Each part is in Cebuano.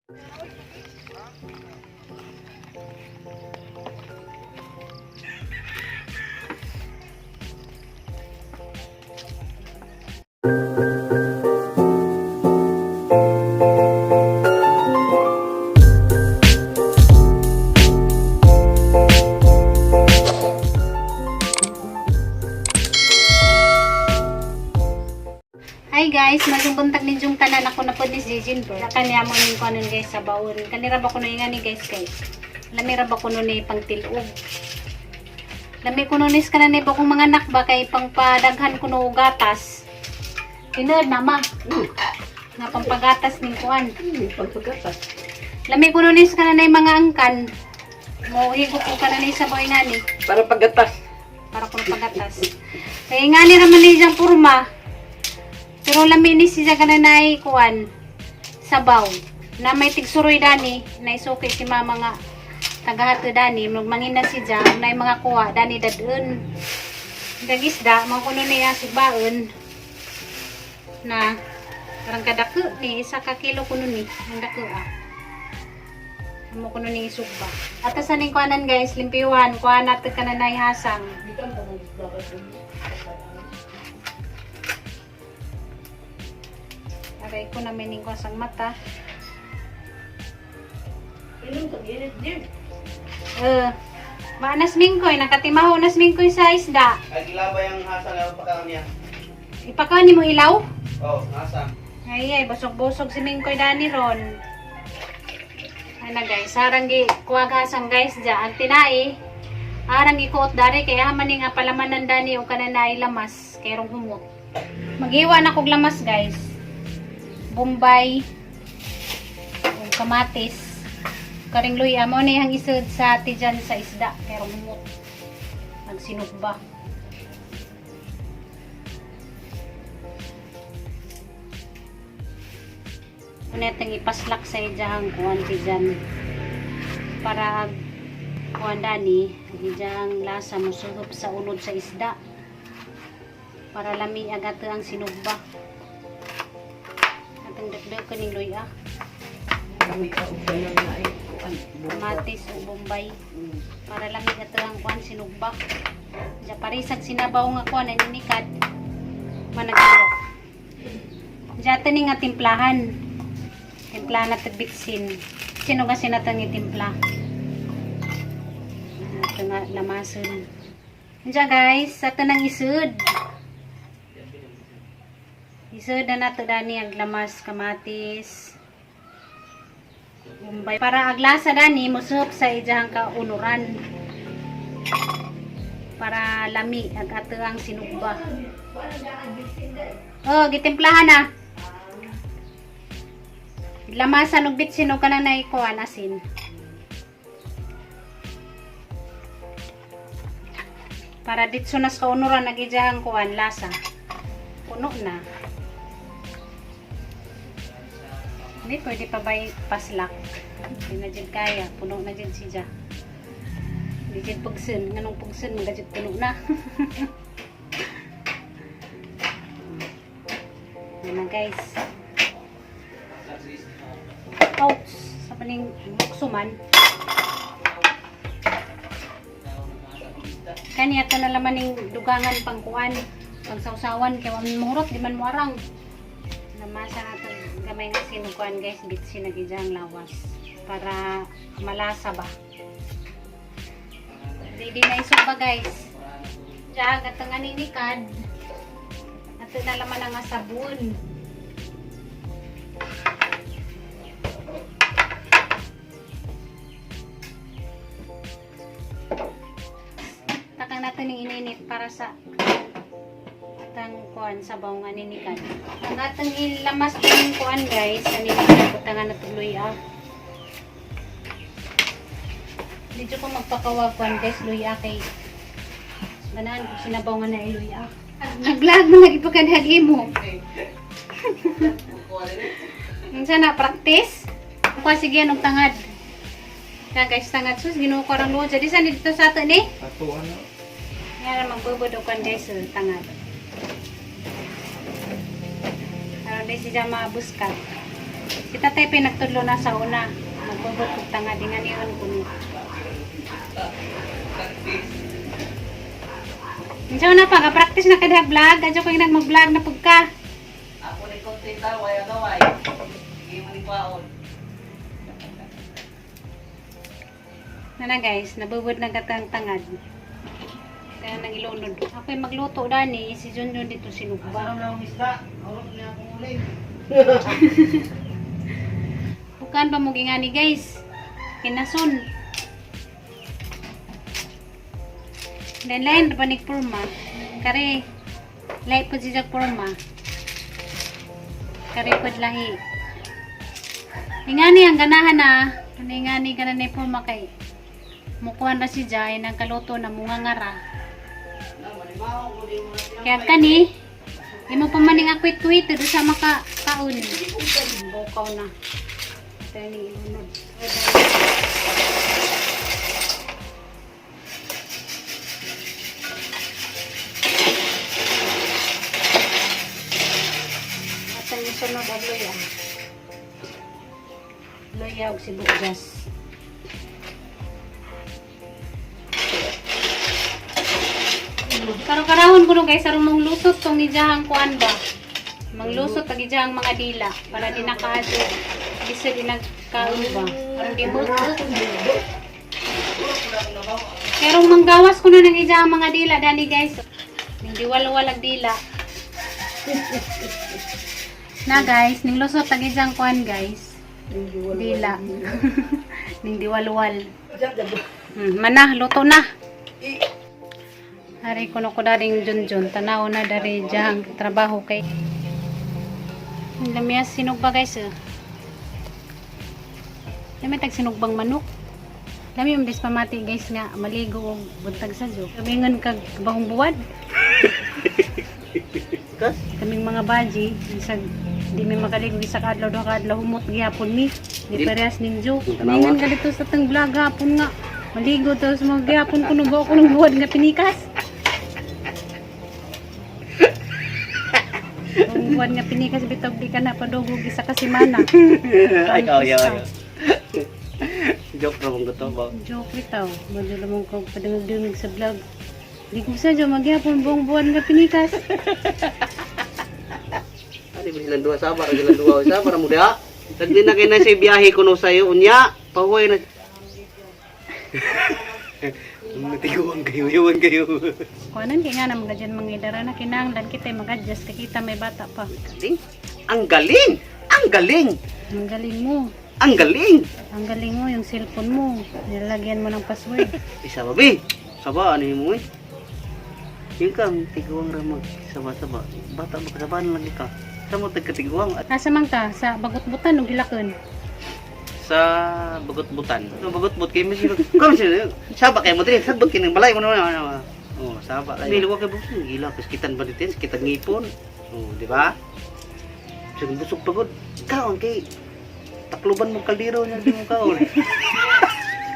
Hi guys, maayong buntag ninyong tanan. Ako na po ni si Jinbo. Kanya mo ning kuanon, guys, sa baon. Kanira ba kuno nga ni, guys, kay lami ra ba kuno ni pangtil-og. Lami kuno nis kanan ni kung mga anak ba kay pangpadaghan kuno og gatas. Tinuod na, ma. Nga pampagatas ning kuan. Pagpagatas. Lami kuno nis kanan mga angkan. Mo higop ko kanan ni sa boy ngani Para paggatas. Para kuno pagatas. Kay ngani ra man ni siyang purma. Pero lami ni siya kananay kuan sabaw. Na may tigsuroy dani, naisuki si mama nga tagahato dani, magmangin na siya, na mga kuha dani dadun. Dagisda, mo kuno niya sigbaon na parang kadako ni 1 ka kilo kuno ni ang dako ah. Amo kuno ni isugba. Ato sa ning kuanan, guys, limpyuhan, kuha nato kananay hasang. Aray ko na mining ko sang mata. Inom ka ginit din. Eh, maanas mingkoy, nakatimaho nas mingkoy sa isda. Ay, gilabay ang hasang ang pakaon niya. Ipakaon ni mo ilaw? Oh, hasang. Ay, ay, busog-busog si Mingkoy dani ron. Ana guys, sarang gi kuwag hasang, guys, dya. Ang tinai, arang ikuot dari kaya maning nga palamanan dani o kananay lamas kay rong humot. Magiwa na kog lamas, guys. Bombay o kamatis. Karing luya mo ni ang isod sa tijan sa isda kay rong humot. Nagsinugba. Unetang ipaslak sa ijahang kuan tijan para kuan dani ijahang lasa mosuhop sa unod sa isda para lami agad ang sinugba. Atong dagdag kaning luya. Uy, ka og galang na ay kuan. Kamatis o bombay para lami ato ang kuan sinugba. Diya parisag sinabaw nga kuan aninikad managilo. Diya ni nga timplahan. Timplahan na bitsin. Sino kasi natang itimpla? Ito nga lamason. Diya guys, ato nang isud. Isud na nato dani ang lamas, kamatis, bombay. Para aglasa dani musup sa ijahang kaunuran. Para lami ag ato ang sinugba. Oh, gitimplahan na. Lamasan og bitsin og kanang naikuan asin. Para ditso nas kaunuran ag ijahang kuan lasa. Puno na. Hindi, pwede pa ba paslak? Hindi na dyan kaya. Puno na dyan siya. Hindi dyan pugsin. Nganong pugsin, mga dyan puno na. Yan na, guys. Ouch! Sa paning buksuman. Kaniya to na laman ning dugangan pangkuan, pangsawsawan kay wa man mohurot, di man mo arang. Lamasa nato gamay nga sinukuan, guys, bitsin na gid ang lawas para malasa ba. Ready na isugba, guys. Diyan, atong aninikad. Ato na laman ang sabon. Takang natin yung ininit para sa atang kuan sabaw nga ninikan. Ang atong ilamas yung kuan, guys, aninikan butangan na tuloy ah. Medyo ko magpakawag kuan, guys, luya kay ganahan ko sinabaw nga na iluya. Naglag mo lagi pa kanhag imo. Unsa na practice? Kuha sige anong tangad. Kaya guys, tangad sus Ginoo ko rang luod. Jadi sa dito sa ato ni. Ato ano? Yan ang magbubod og kan, guys, eh, tangad. Aron di siya mabuskat. Si tatay pa nagtudlo na sa una. Magbubot og tanga di nga niyon kuno. Unsa na pa ka-practice na kada vlog, adyo ko yung mag-vlog na pugka. Ako ni konti taway agaway. Hindi mo ni kwaon. Nana guys, nabubod na katang tangad. Kaya nang ilunod. Ako'y magluto dani, si Junjun dito sinugba. Asan lang isda? Aurot niya akong uling. Bukan pa mo gingani guys. Kinason. Then lain pa ni purma. Kare lahi po siya purma. Kare pod lahi. Ingani ang ganahan na. Ano ingani ka na ni purma kay mukuan na si Jai ng kaluto na mungangara. Kaya kani, imo pa maning akwit tweet do sa maka kaon. Bukaw na. Tayo ni ilunod. At ang sunod ang luya. Luya og sibuyas. Karo-karahon ko no guys, aron mong lusot tong ijahang kuan ba. Manglusot ang ijahang mga dila para di nakaadto. Bisa di nagkaon ba. Aron di mo. Pero manggawas ko na ng ijahang mga dila dani guys. Ning diwalwal ang dila. Na guys, ning lusot ang ijahang kuan guys. Dila. Ning diwalwal. Mana, luto na. Hari kuno ko daring junjun, tanaw na dari diyang trabaho kay. Ang lamya sinugba guys. Eh. Lami tag sinugbang manok. Lami yung des pamati guys nga maligo og buntag sa jo. Kamingon kag bahong buwad. Kas? Kaming mga baji, bisag di mi makaligo isa ka adlaw duha ka adlaw humot gihapon mi. Di parehas ninjo. Tanawa. Ningon ka dito sa tang vlog hapon nga. Maligo tapos mga gihapon kuno ba ako ng buwad nga pinikas. Ang buwan nga pinikas bitaw di ka na padugog isa ka semana. Ay, kaya, kaya. Joke ra bang gato ba? Joke bitaw. Medyo lamang ko padungog-dungog sa vlog. Di ko sa magyapon buong buwan nga pinikas. Ano ba silang duha sabar, silang duha sabar mo diha. Tagdi na kay na sa biyahe kuno sayo unya, pahuway na. Natiguan kayo, iwan kayo. Kuanan kay nga na mga dyan mga idara na kinahanglan kita mag-adjust kay kita may bata pa. Galing. Ang galing. Ang galing. Ang galing mo. Ang galing. Ang galing mo yung cellphone mo. Nilalagyan mo ng password. Isa ba, be? Saba, ano mo eh? Yung kang tiguang ramag, saba-saba. Bata ba, kasabaan lagi ka. Sa mo tagkatiguang at Asa man ka sa bagutbutan o gilakon. sa bagutbutan. Sa bagutbut kay mas kom sila. Saba kay mo diri, sagbot kay ng balay mo na. Oh, saba kay. Dili wa kay busog, gila kas kitan ba dito, kitan ngipon. Oh, di ba? Sige busog pagod. Kaon kay takluban mo kaldero niya di mo kaon.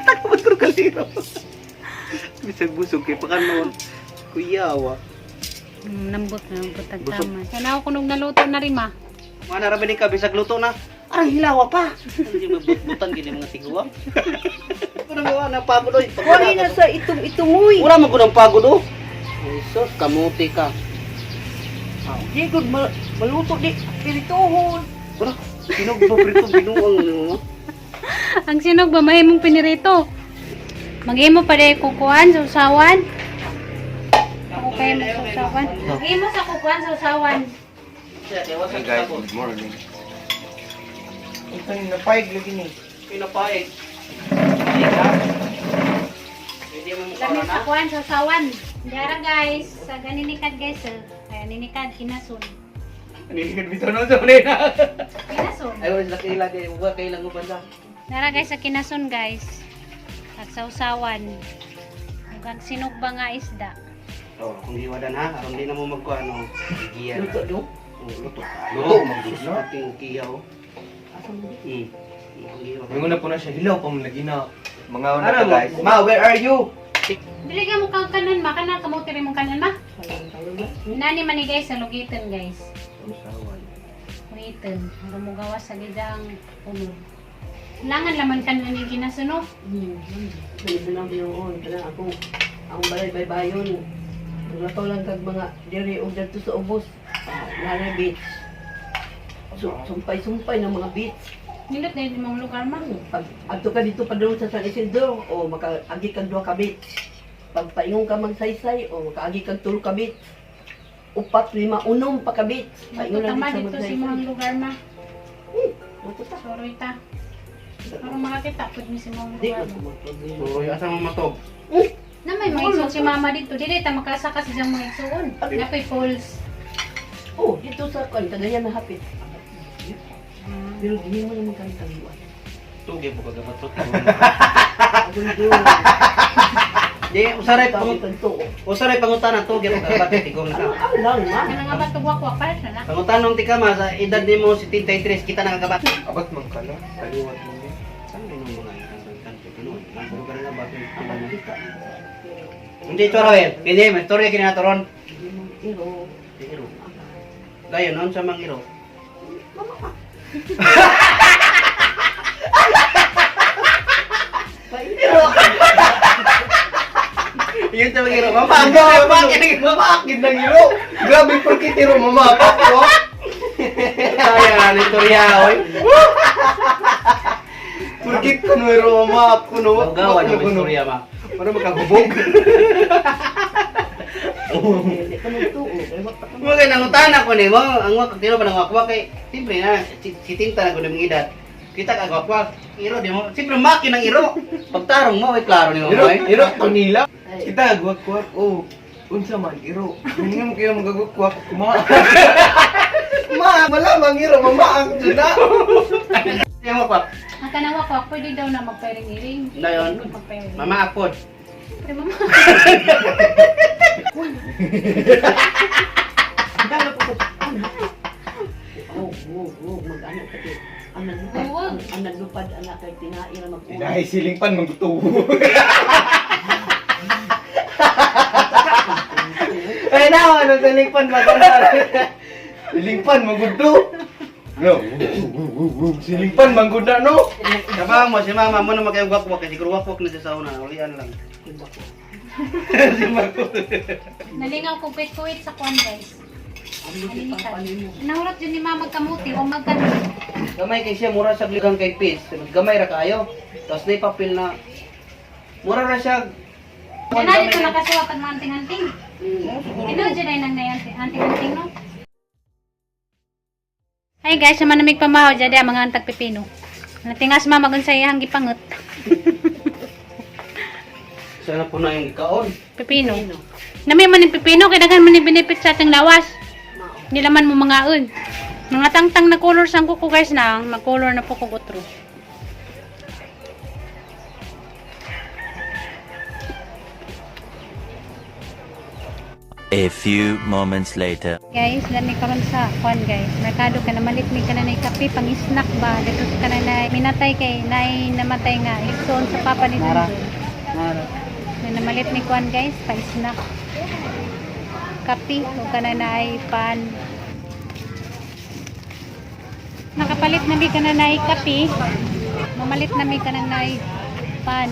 Takluban ko kaldero. Bisag busog kay pakanon. Kuyawa. Nambot na nambot ang Busog. tama. Tanaw ko nung naluto na rin ma. Mana ra ba ni ka bisag luto na? Arang hilawa pa. Hindi mabutbutan gini mga tiguang. Parang gawa na pagod oy. Wala na sa itong-itungoy. Wala man ko ng pagod oh. Jesus, kamuti ka. Di gud maluto di pirituhon. Wala, sinog ba prito binuang ni mo? Ang sinog ba mahimong pinirito? Maghimo pa dahil kukuan sa usawan. Ako kayo mo sa usawan. Maghimo sa kukuan sa usawan. Hey guys, good morning. Ito yung napayag lagi ni. Pinapaig. Paig ha? Pwede mo mukha Lami na. sa kuan sa usawan. Dara guys, sa ganinikad guys. Eh. Kaya ninikad kinasun. Niligid bitaw na sa nila. Kinasun. Ay, wala sila kaila kay uba kay lang uban sa. Dara guys sa kinasun guys. At sa usawan. Ug ang sinugba nga isda. Oh, kung giwadan ha, aron di na mo magkuano. Giyan. Luto do. Oh, luto. Luto, mag-sus na. Ating kiyaw. Kung giwa. Mingon na po na siya hilaw pa man lagi na. Mga una Ano ka mo? guys. Ma, where are you? Dili ka mo kang kanon ma kana kamote rin mong kanon ma. Nani man ni guys sa lugitan guys. Usawan. Kung Gamitin. Rumugawas sa gidang unod. Langan laman kan ni ginasuno. Bilang yun, kanang ako. Ang balay baybayon. Naglakaw lang kag mga diri og dadto sa ubos. Ah, Nara beach. Sumpay-sumpay ng mga beach. Nindot na yung mga lugar ma. Pag adto ka dito padulong sa San Isidro o makaagi kag duha ka beach. Pag paingon ka magsaysay o makaagi kag tulo ka beach. Upat, lima, unom pa ka beach. Paingon lang Tama dito sa dito sa magsaysay. mga lugar ma. Luto ta. Soroy ta. Para makakita pud mi sa mga Di lugar man ma. ko magproblema. Suroy asa mo matog. Na may mga igsoon si mama dito. Dili ta makasaka sa siyang mga igsoon. Napoy falls. Oh, dito sa kan Cagayan na hapit. Pero di mo naman kami kaliwan. Tugi po kagabat. Agundo. Di usaray Kami pang kanto. usaray pangutana tugi po kagabat tigong na. Ano ang lang ma? Kana nga ba tugwak-wak para siya na. Pangutanong ti ka ma sa edad nimo 73 kita nakagabat. Abat man ka na. Kaliwat mo ni. Saan din mo mga kanto tinuod? Puro ka na ba Abat kita. Hindi tsura eh. Hindi, may storya kini natoron. Di mo iro. Iro. Dayon noon sa mangiro. Pairo. Yun sa mangiro. Mama, mama, Mamaakid ng iro. Grabe porkit iro mamapak ko. Kaya ni istorya oy. Porkit kuno iro mamaak kuno. Gawa ng istorya ma. Para makahubog. Hindi pa nagtuo. Kaya wag pa kami. Mga nangutana ko nimo, ang wak tiro pa nang wakwak kay siyempre na si tinta na ko ng edad. Kita ka wakwak, iro di mo. Siyempre maki ng iro. Pagtarong mo ay klaro nimo Iro, oy. iro to nila. Ay. Kita gwak-gwak oh. Unsa man iro. Hindi mo kayo magagwak ma. Ma, wala mang iro mamaak jud na. Siya mo pa. Ang kanang wakwak pwede daw na magpairing-iring. Dayon. Magpairing. Mama akod. Pero mama. Dalo po ko. Anak. Oh, oh, oh, mag-anak ka di. Ang naglupad, Huwag. ang naglupad anak kay tinai ra mag-uwi. Dinahi siling pan magtuo. Ay na, ano sa lingpan ba? Siling pan magudto. No. Siling pan manggud na no. Kabang mo si mama mo na magkayong wakwak kasi siguro wakwak na siya sa una, ulian lang. Si Marco. Nalingaw ko kuwit-kuwit sa kuan guys. Ang lupit pang panin mo. Nahurat yun ni mama magkamuti o magkamuti. Gamay kay siya mura sa gligang kay Peace. Gamay ra kaayo. Tapos na papel na mura ra siya. Yan na dito nakasuwa pag mga anting-anting. Oo, siguro. Ino dyan ay nang anting-anting no? Hi guys, sa manamig pamahaw dyan ang mga antag pipino. Natingas mama gun sa iyang gipangot. Sana po na yung ikaon. Pipino. Nami man yung pipino, kay daghan man yung benefit sa ating lawas. Nilaman mo mga un. Mga tangtang na color sang kuko guys na, mag-color na po ko gutro. A few moments later. Guys, lami karon sa kwan guys. Merkado ka na malit mi ka na kape pang snack ba. Dito ka na na minatay kay nay namatay nga igsoon sa papa ni Nara. Junjun. Nara. May namalit ni kwan guys, pa snack. Kape o ka na naay pan. Nakapalit na mi ka na naay kape. Mamalit na mi ka na naay pan.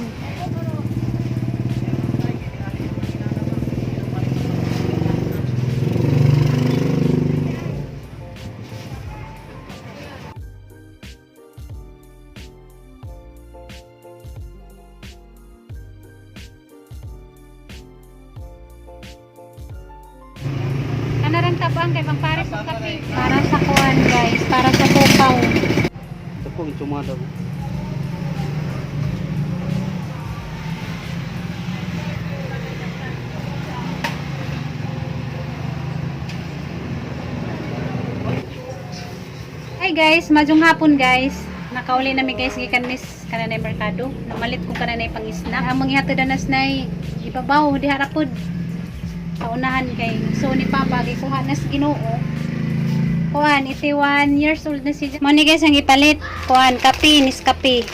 Ano rin tabang kay pangpares og kape. Para sa kuan guys, para sa kukaw. Ito po, yung sumada. Hi guys, madyong hapon guys. Nakauli na mi guys gikan mis kananay merkado. Namalit ko kananay pang isna. Ang mga hatod na nay ibabaw diha ra pod. Sa unahan kay so ni Papa gikuha na sa Ginoo. Kuan, 81 years old na siya. Mo ni guys ang ipalit. Kuan, kape, Nescafe.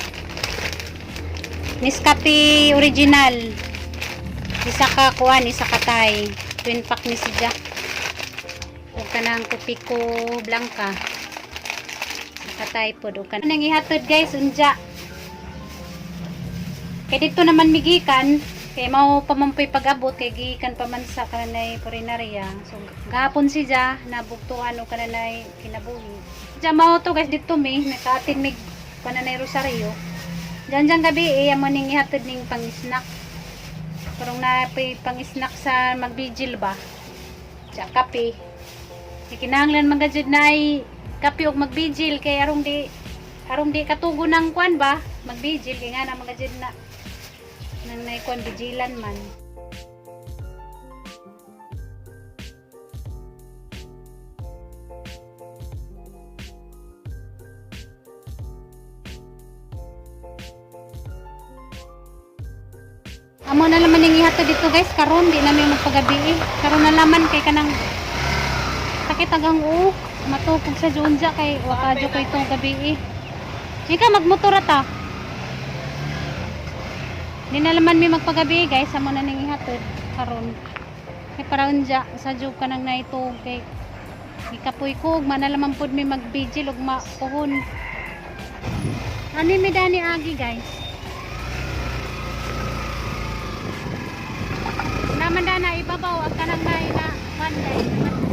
Nescafe original. Isa ka kuan, isa ka tay. Twin pack ni siya. Ug kanang Kopiko Blanca. Katay pod og kan. Nang ihatod guys unja. Kay dito naman migikan kay mao pa man po'y pag-abot kay gikan pa man sa kananay purinarya. So gahapon siya nabugtuan og kananay kinabuhi. Diya mao to guys dito mi nakaatin mig kananay rosaryo. Diyan diyan gabi eh amo ning ihatod ning pang-snack. Karong na pa'y pang-snack sa magbigil ba. Diya kape. Di kinahanglan man gajud na ay kape og magbigil kay arong di katugo ng kwan ba magbigil kay nga na man gajud na nang nay kwan bigilan man. Amo na laman ning ihatod dito guys karon di namin magpagabi eh. Karon na laman kay kanang sakit ang uok matukog sa junja kay wakadyo ko itong gabi eh. Ika magmotor ata. Di na laman mi magpagabi eh, guys amo na ning ihatod karon. Kay para unja sa jug kanang naitog kay gikapoy ko ug manalaman pud mi magbigil ug mapuhon. Ani mi dani agi guys. Naman na ibabaw ang kanang na ina one guys.